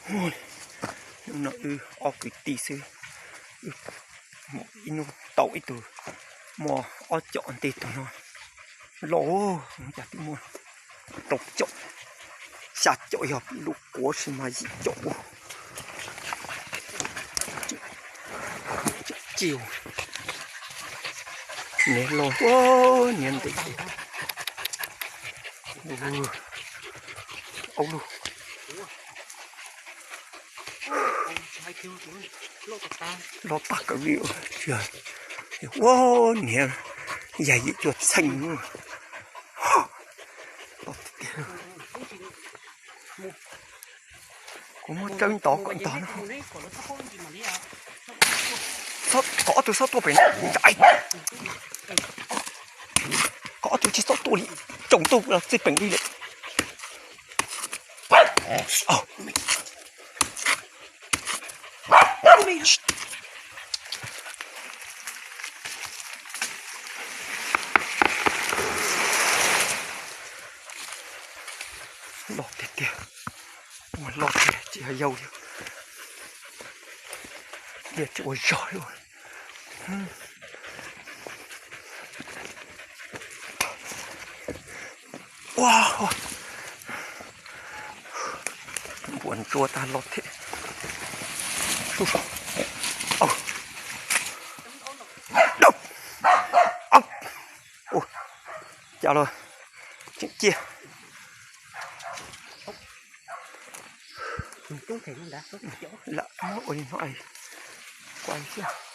Hnub no wb ob kwv tij xwb, wb mus ib hnub tau ib tug, muaj ob com ntej tug no los, cas twb muaj rau com, xya com, yog peb lub kuav si mas yim com. Ci, niam los, niam ntev, aub lug. Loj tag kawg li, ua niam, yam yim cuag txheej. Kuv muab tsawb ntov kom ntog no. Kom ob tug txhob tuaj pem no. Kom ob tug tsis txhob tuaj li, tsoom tuaj txij peem li lawm. Loj tiag tiag, loj tiag tsis yog yau li. Tias tsis ua zog li. Ua, npuas ntsuab tag loj thiab. Cas los tseem ciaj. Lam muab ua li no, kuv